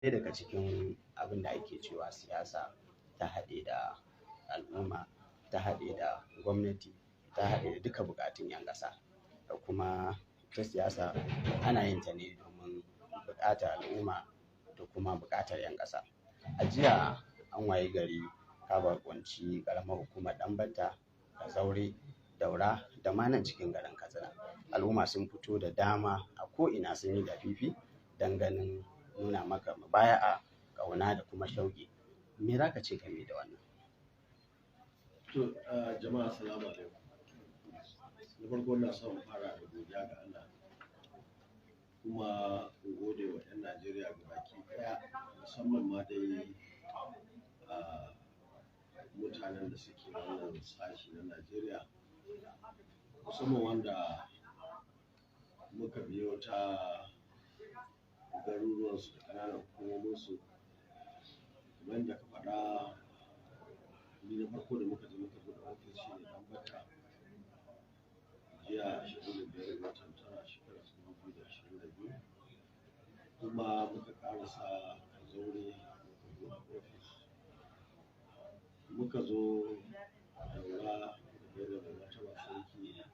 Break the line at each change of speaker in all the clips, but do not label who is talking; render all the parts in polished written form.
Ɗaya daga cikin abin da ake cewa siyasa ta haɗe da al'umma, ta haɗe da gwamnati, ta haɗe da duka buƙatun 'yan ƙasa. Da kuma ita siyasa ana yin ta ne domin buƙatar al'umma da kuma buƙatar 'yan ƙasa. A jiya an wayi gari ka baƙunci ƙaramar hukumar Ɗanbatta, Kazaure, Daura da ma nan cikin garin Katsina. Al'umma sun fito da dama a ko'ina sun yi dafifi don ganin nuna maka mubaya'a, ƙauna da kuma shauƙi. Me za ka ce game da wannan?
To, jama'a, assalamu alaikum. Na farko ina son in fara da godiya ga Allah, kuma in gode wa 'yan Najeriya gabaki ɗaya, musamman ma dai mutanen da suke wannan sashi na Najeriya, musamman wanda muka biyo ta garuruwansu da ƙananan hukumominsu. Kamar yadda ka faɗa, wuri na farko da muka je muka buɗe ofis shine Ɗanbatta, jiya 25 ga watan tara, shekara ta 2022. Kuma muka ƙarasa Kazaure muka buɗe ofis. Muka zo Daura muka gaida mai martaba sarki,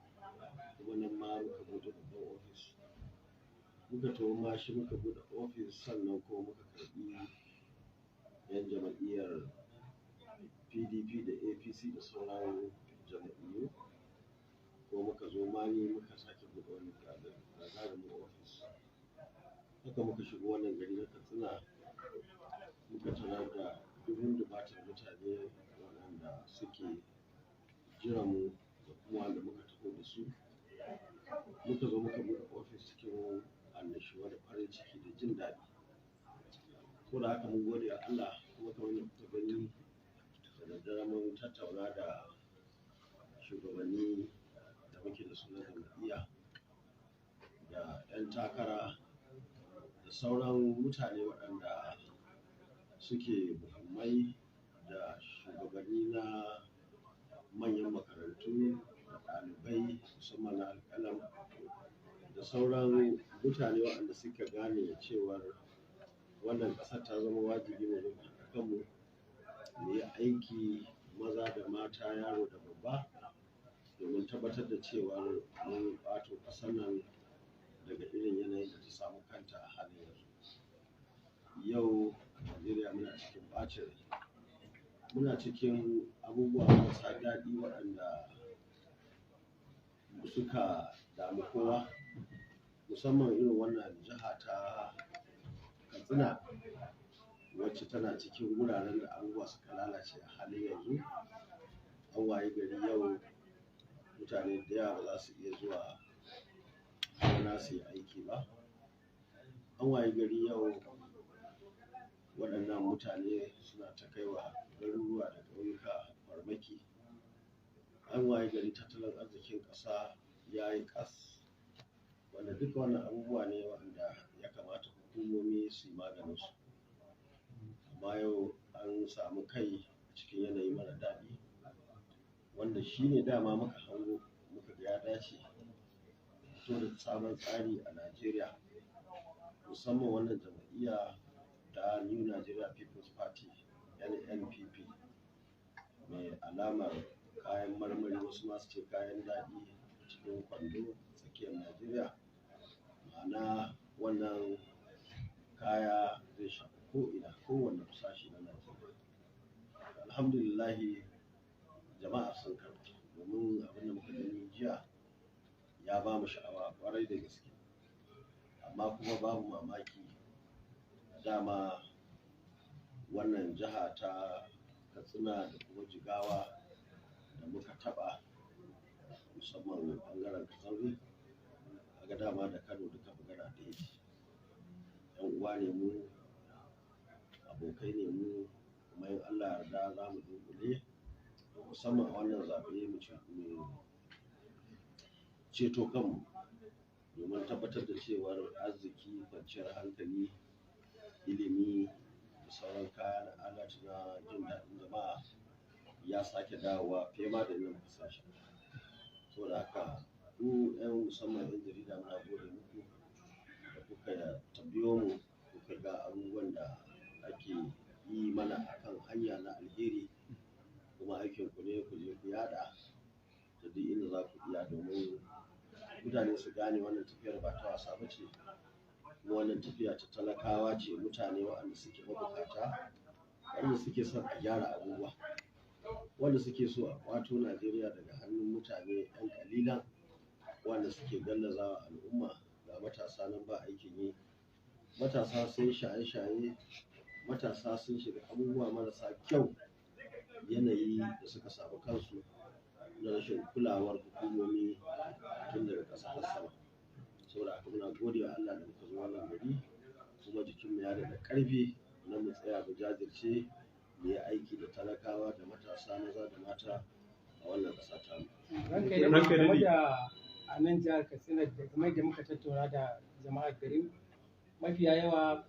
kuma nan ma muka buɗe babban ofis. Muka taho Mashi muka buɗe ofis, sannan kuma muka karɓi 'yan jam'iyyar PDP da APC da sauran jam'iyyu. Ko muka zo Mani muka sake buɗe wani gagarumin ofis. Haka muka shigo wannan gari na Katsina, muka tarar da dubun dubatar mutane waɗanda suke jiran mu da kuma wanda muka taho da su. Muka zo muka buɗe ofis cikin annashuwa da farin ciki da jin daɗi. Ko da haka mun gode wa Allah, kuma kamar yadda kuka gani, da daddare mun tattauna da shugabanni da muke da su na jam'iyya da 'yan takara da sauran mutane waɗanda suke muhimmai da shugabanni na manyan makarantu da ɗalibai, musamman na Alƙalam, da sauran mutane waɗanda suka gane cewar wannan ƙasar ta zama wajibi mu zo mu haɗa kanmu mu yi aiki, maza da mata, yaro da babba, domin tabbatar da cewar mun ƙwato ƙasar nan daga irin yanayin da ta samu kanta a halin yanzu. Yau a Najeriya muna cikin ɓacin rai, muna cikin abubuwa marasa daɗi waɗanda suka damu kowa, musamman irin wannan jiha ta Katsina, wacce tana cikin wuraren da abubuwa suka lalace a halin yanzu. An wayi gari yau mutane da yawa ba za su iya zuwa gona su yi aiki ba. An wayi gari yau waɗannan mutane suna ta kai wa garuruwa da ƙauyuka farmaki. An wayi gari tattalin arzikin ƙasa ya yi ƙas, wanda duka wannan abubuwa ne waɗanda ya kamata hukumomi su yi maganinsu. Amma yau an samu kai a cikin yanayi mara daɗi, wanda shi ne dama muka hango muka ga ya dace fito da sabon tsari a Najeriya, musamman wannan jam'iyya ta New Nigeria People's Party, NNPP, mai alamar kayan marmari, wasu ma su ce kayan daɗi, cikin kwando tsakiyar Najeriya. Ma'ana, wannan kaya zai shafi ko'ina, kowane sashi na Najeriya. Alhamdulillahi, jama'a sun karɓa, domin abin da muka gani jiya ya ba mu sha'awa ƙwarai da gaske. Amma kuma babu mamaki, dama wannan jiha ta Katsina da kuma Jigawa da muka taɓa, musamman ɓangaren Kazaure, kaga dama da Kano duka magana ɗaya ce. 'Yan uwa ne mu, abokai ne mu, kuma in Allah ya yarda za mu dunƙule, musamman a wannan zaɓe, mu ceto kanmu domin tabbatar da cewar arziki, kwanciyar hankali, ilimi da sauran kayan alatu na jin daɗin jama'a ya sake dawowa fiye ma da inda muka san shi. Saboda haka ku 'yan, musamman 'yan jarida, muna gode muku da kuka biyo mu. Kuka ga abubuwan da ake yi mana akan hanya na alheri, kuma aikin ku ne ku je ku yaɗa da duk inda za ku iya domin mutane su gane wannan tafiyar ba ta wasa ba ce, kuma wannan tafiya ta talakawa ce, mutane waɗanda suke mabukata, waɗanda suke son a gyara abubuwa, wanda suke so a ƙwato Najeriya daga hannun mutane 'yan ƙalilan wanda suke gallazawa al'umma. Ga matasa nan ba aikin yi, matasa sun shaye-shaye, matasa sun shiga abubuwa marasa kyau, yanayi da suka samu kansu na rashin kulawar hukumomi tun daga ƙasa har sama. Saboda haka muna gode wa Allah da muka zo wannan gari, kuma jikinmu ya daɗa ƙarfi na mu tsaya mu jajirce mu yi aiki da talakawa da matasa maza da mata a wannan ƙasa tamu.
Ranka ya daɗe, game da a nan jihar Katsina, da game da muka tattauna da jama'ar garin, mafiya yawa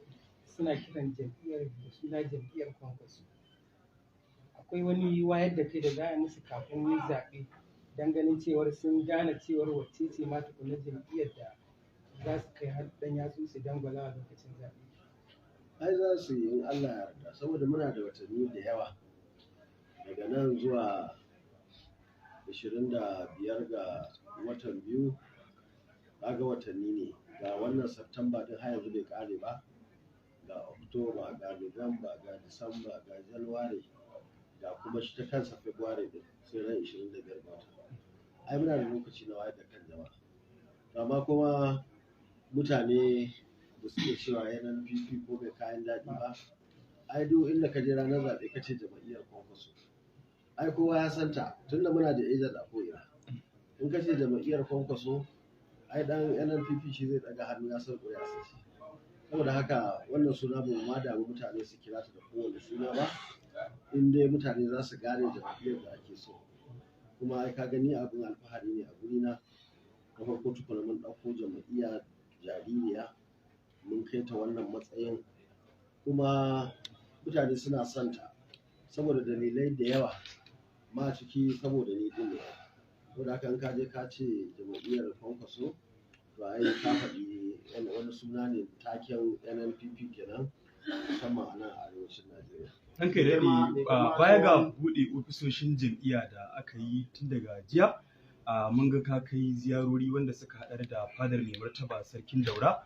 suna kiran jam'iyyar da suna jam'iyyar Kwankwaso. Akwai wani wayar da kai da za a yi musu kafin zaɓe don ganin cewar sun gane cewar wacce ce ma tukuna jam'iyyar da za su kai har ɗan yatsu su dangwala a lokacin zaɓe?
Ai za su yi in Allah ya yarda, saboda muna da watanni da yawa daga nan zuwa 25 ga watan biyu. Kaga watanni ne, ga wannan September din har yanzu bai kare ba, ga October, ga November, ga Disamba, ga January, ga kuma shi ta kansa February din sai ran 25 ga wata. Ai muna da lokaci na wayar da kan jama'a. Amma kuma mutane da suke cewa NNPP ko mai kayan daɗi ba, ai duk inda ka je ranar zaɓe ka ce jam'iyyar Kwankwaso, ai kowa ya santa, tunda muna da agent a ko'ina. In ka ce jam'iyyar Kwankwaso, ai dan NNPP shi zai ɗaga hannu, ya san ƙuri'a sa ce. Saboda haka wannan suna ba mu ma damu mutane su kira ta da kowane suna ba, in dai mutane za su gane jam'iyyar da ake so. Kuma ai ka gani, abin alfahari ne a gurina. Na farko tukuna, mun ɗauko jam'iyya jaririya mun kai ta wannan matsayin, kuma mutane suna son ta saboda dalilai da yawa, ma ciki saboda ni ɗin ne. Saboda haka in ka je ka ce jam'iyyar Kwankwaso, to ai ka faɗi wani suna ne, taken NNPP kenan, musamman a nan a arewacin Najeriya.
Ranka ya daɗe, baya ga buɗe ofisoshin jam'iyya da aka yi tun daga jiya, mun ga ka kai ziyarori wanda suka haɗar da fadar Mai Martaba Sarkin Daura.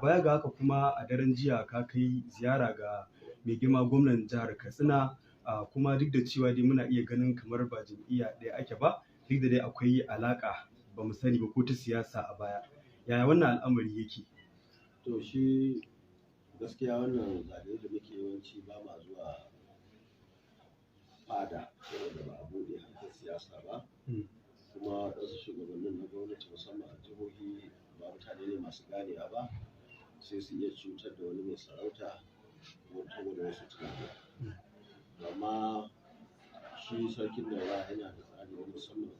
Baya ga haka kuma, a daren jiya ka kai ziyara ga mai girma gwamnan jihar Katsina, kuma duk da cewa dai muna iya ganin kamar ba jam'iyya ɗaya ake ba, duk da dai akwai alaƙa, ba mu sani ba ko ta siyasa a baya. Yaya wannan al'amari yake?
To, shi gaskiya wannan zagaye da muke, yawanci ba ma zuwa fada saboda ba a buɗe harkar siyasa ba. Kuma waɗansu shugabannin na gwamnati, musamman a jihohi, ba mutane ne masu ganewa ba, sai su iya cutar da wani mai sarauta ko saboda wasu tunani. Amma shi Sarkin Daura yana da tsari na musamman,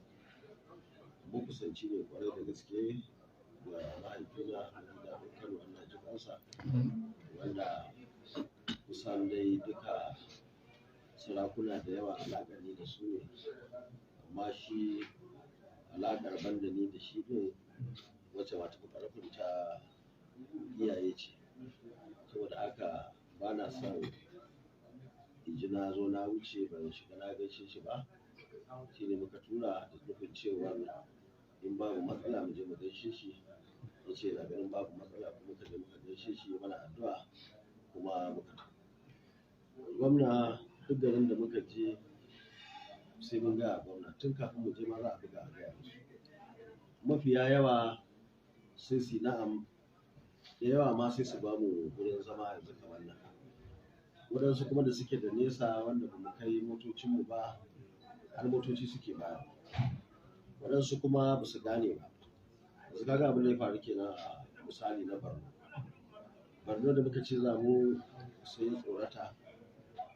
makusanci ne kwarai da gaske ga mahaifina na daɗin Kano, Allah ji kansa, wanda kusan dai duka sarakuna da yawa alaƙar ni da su ne, amma shi alaƙar banda ni da shi ɗin wacce ba ta fi ƙarfin ta iyaye ce. Saboda haka ba na son in ji na zo na wuce ban shiga na gaishe shi ba. Shi ne muka tura da nufin cewar in babu matsala mu je mu gaishe shi. Ya ce yana ganin babu matsala, kuma muka je muka gaishe shi, ya mana addu'a, kuma muka tafi. Gwamna, duk garin da muka je sai mun gaya gwamna. Tun kafin mu je ma za a buga a gaya musu. Mafiya yawa sai su yi na'am, da yawa ma sai su bamu gurin zama yanzu kamar nan. Waɗansu kuma da suke da nesa, wanda ba mu kai motocinmu ba, har motoci suke bayarwa. Waɗansu kuma ba su gane ba. Yanzu kaga abin da ya faru kenan a misali na Borno. Borno da muka ce za mu, sai ya tsorata,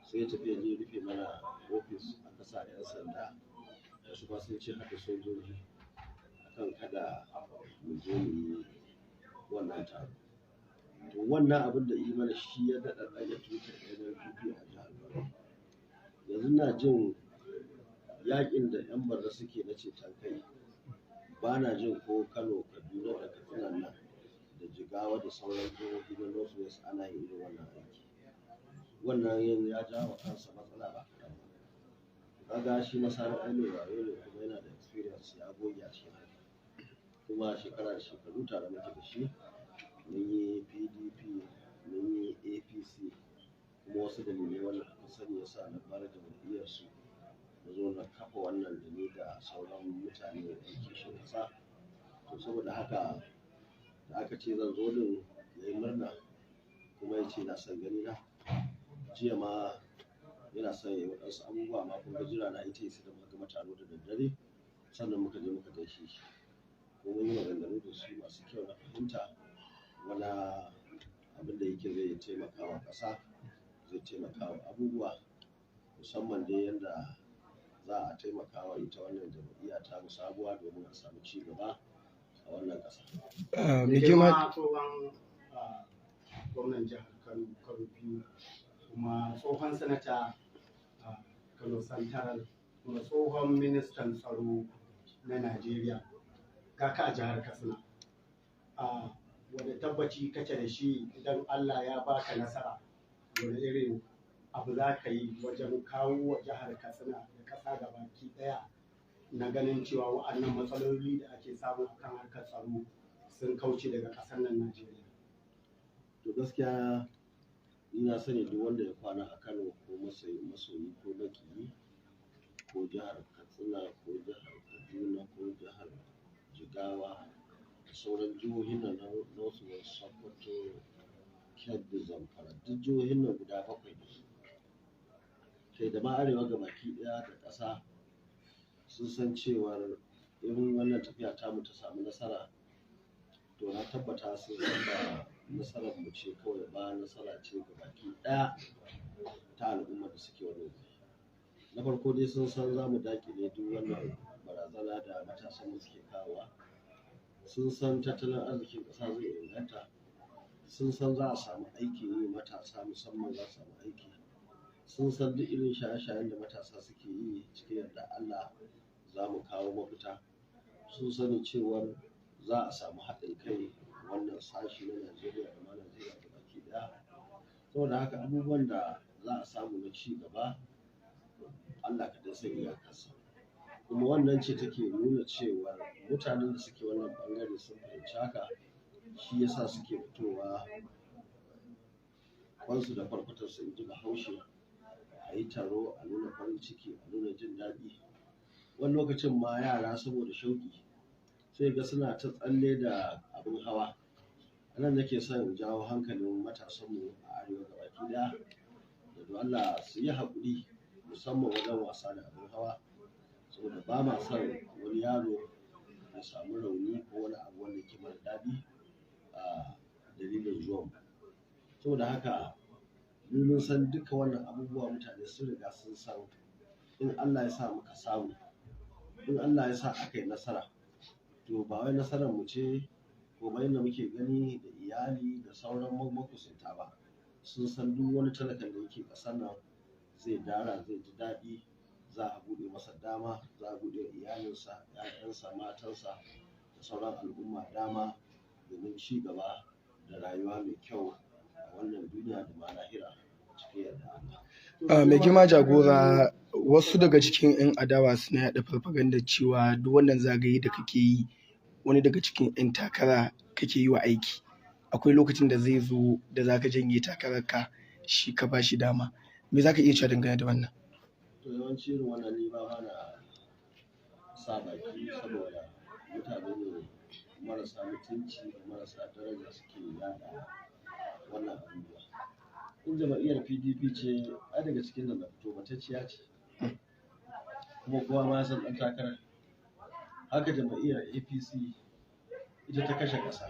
sai ya tafi ya je ya rufe mana ofis, aka sa 'yan sanda, wasu ma sun ce har da sojoji, akan kada mu je mu yi wannan taro. To, wannan abin da yi mana shi ya daɗa ɗaga tutar NNPP a jihar Borno. Yanzu na jin yaƙin da 'yan Borno suke na ceton kai, ba na jin ko Kano, Kaduna da Katsina nan da Jigawa. Jigawa da sauran jihohi na North West ana yin irin wannan aiki. Wannan yin ya jawo kansa matsala ba kaɗan ba. Kaga shi Masari ai mai wayo ne kuma yana da experience, ya goge a cikin harka. Kuma shekara da shekaru tare muke da shi, mun yi PDP, mun yi APC, kuma wasu dalilai wanda kuka sani ya sa na bar jam'iyyarsu na zo na kafa wannan da ni da sauran mutane 'yan kishin ƙasa. To saboda haka da aka ce zan zo din ya yi murna kuma ya ce yana son ganina. Jiya ma yana son ya yi waɗansu abubuwa amma kun ga jira na ita sai da muka gama taro da daddare sannan muka je muka gaishe shi. Kuma mun yi maganganu da su masu kyau na fahimta wani abin da yake zai taimaka wa ƙasa, zai taimaka wa abubuwa musamman dai yanda za a taimaka wa ita wannan jam'iyya tamu sabuwa domin a samu ci gaba a wannan ƙasa.
Mai girma tsohon gwamnan jihar Kano, Kano biyu, kuma tsohon sanata Kano Central, kuma tsohon ministan tsaro na Najeriya, ga ka a jihar Katsina. Wane tabbaci kake da shi idan Allah ya baka nasara, wane irin abu za ka yi wajen kawo wa jihar Katsina da ƙasa gabaki ɗaya na ganin cewa wa'annan matsaloli da ake samu a kan harkar tsaro sun kauce daga ƙasar nan Najeriya?
To gaskiya ni na sani duk wanda ya kwana a Kano ko masoyi ko maƙiyi ko jihar Katsina ko jihar Kaduna ko jihar Jigawa da sauran jihohin nan na North West, Sokoto, Kebbi, Zamfara, duk jihohin nan guda 7 ne. Kai da ma arewa gabaki ɗaya da ƙasa sun san cewar in wannan tafiya tamu ta samu nasara, to na tabbata sun san ba nasarar mu ce kawai ba, nasara ce gabaki ɗaya ta al'ummar da suke wannan wuri. Na farko dai sun san za mu daƙile duk wannan barazana da matasan mu suke kawowa. Sun san tattalin arzikin ƙasa zai inganta. Sun san za a samu aikin yi, matasa musamman za su samu aiki. Sun san duk irin shaye-shayen da matasa suke yi cikin yardar Allah za mu kawo mafita. Sun sani cewar za a samu haɗin kai wannan sashi na Najeriya da ma Najeriya gabaki ɗaya. Saboda haka abubuwan da za a samu na ci gaba Allah kaɗai san iyakarsa. Kuma wannan ce take nuna cewar mutanen da suke wannan ɓangare sun fahimci haka, shi ya sa suke fitowa kwansu da kwarkwatarsu in ji Bahaushe, a yi taro, a nuna farin ciki, a nuna jin daɗi. Wani lokacin ma yara saboda shauƙi sai ga suna ta tsalle da abin hawa. A nan nake son in jawo hankalin matasanmu a arewa gabaki ɗaya da don Allah su yi haƙuri musamman wajen wasa da abin hawa. Saboda ba ma son wani yaro ya samu rauni ko wani abu wanda yake mara daɗi a dalilin zuwan mu. Saboda haka mu mun san duka wannan abubuwa mutane sun riga sun san in Allah ya sa muka samu, in Allah ya sa aka yi nasara, to ba wai nasarar mu ce ko ba yanda muke gani da iyali da sauran makusanta ba. Sun san duk wani talakan da yake ƙasar nan zai dara, zai ji daɗi, za a buɗe masa dama, za a buɗe wa iyalinsa, 'ya'yansa, matansa da sauran al'umma dama domin ci gaba da rayuwa mai kyau a wannan duniya da ma lahira cikin yardar Allah.
Mai girma jagora, wasu daga cikin 'yan adawa suna yaɗa farfaganda cewa duk wannan zagaye da kake yi wani daga cikin 'yan takara kake yi wa aiki. Akwai lokacin da zai zo da za ka janye takararka shi ka ba shi dama. Me za ka iya cewa dangane da wannan?
To yawanci irin wannan ni ba na sa baki saboda mutane ne marasa mutunci da marasa daraja suke yaɗa wannan abubuwa. In jam'iyyar PDP ce, ai daga cikin nan na fito matacciya ce. Kuma kowa ma ya san ɗan takarar. Haka jam'iyyar APC ita ta kashe ƙasa.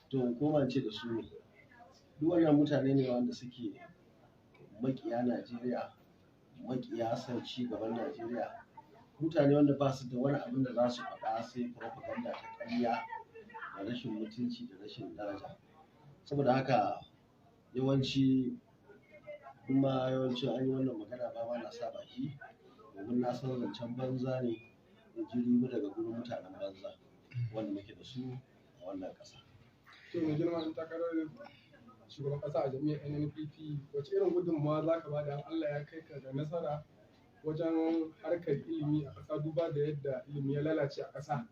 To koma in ce da su ne. Duk wannan mutane ne wanda suke maƙiya Najeriya, maƙiya son ci gaban Najeriya. Mutane wanda ba su da wani abin da za su faɗa sai propaganda ta ƙarya da rashin mutunci da rashin daraja. Saboda haka yawanci kuma yawanci an yi wannan magana ba ma na sa baki domin na san zancen banza ne in ji riba daga gurin mutanen banza wanda muke da su a wannan ƙasa.
To, mai girma ɗan takarar shugaban ƙasa a jam'iyyar NNPP, wace irin gudunmawa za ka bada in Allah ya kai ka ga nasara wajen harkar ilimi a ƙasa, duba da yadda ilimi ya lalace a ƙasa?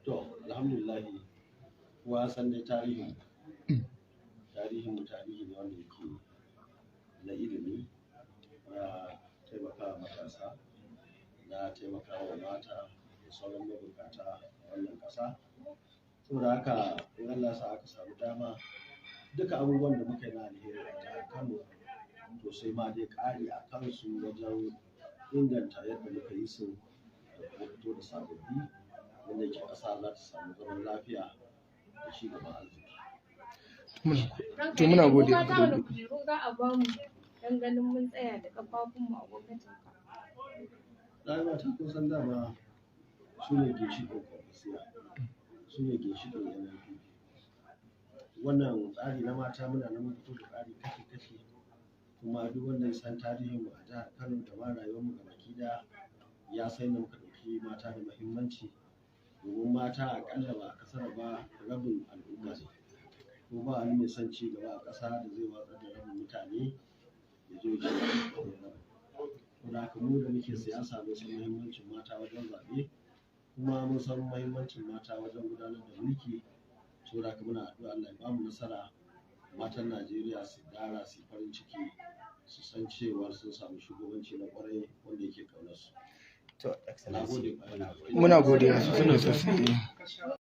To, alhamdulillahi, kowa ya san dai tarihin tarihin mu. Tarihi ne wanda yake na ilimi, na taimakawa matasa, na taimakawa mata da sauran mabukata a wannan ƙasa. Saboda haka, in Allah ya sa aka samu dama, duka abubuwan da muka yi na alheri a jihar Kano, to sai ma dai ƙari a kansu wajen inganta yadda muka yi su da kuma fito da sababbi wanda yake ƙasa za ta samu zaman lafiya da ci gaban arziki.
To, muna gode.
Mu mata, wani kujeru za a bamu don ganin mun tsaya da ƙafafunmu a gwamnatin ka?
Rayuwa ta, kun san dama su ne ginshiƙin Kwankwasiyya, su ne ginshiƙin NNPP. Wannan tsari na mata, muna nan mun fito da tsari kashi-kashi, kuma duk wanda ya san tarihinmu a jihar Kano da ma rayuwarmu gabaki ɗaya ya san yadda muka ɗauki mata da muhimmanci, domin mata aƙalla ba a kasara ba rabin al'umma ne. Ko ba wani mai son ci gaba a ƙasa da zai watsar da rabin mutane ya zo ya ce ya rabin. Saboda haka, mu da muke siyasa mun san muhimmancin mata wajen zaɓe, kuma mun san muhimmancin mata wajen gudanar da mulki. Saboda haka, muna addu'a Allah ya bamu nasara, matan Najeriya su dara, su yi farin ciki, su san cewa sun samu shugabanci na ƙwarai wanda yake ƙaunar su.
To, Excellency,
Nagode.
muna godiya.
Muna godiya sosai da sosai.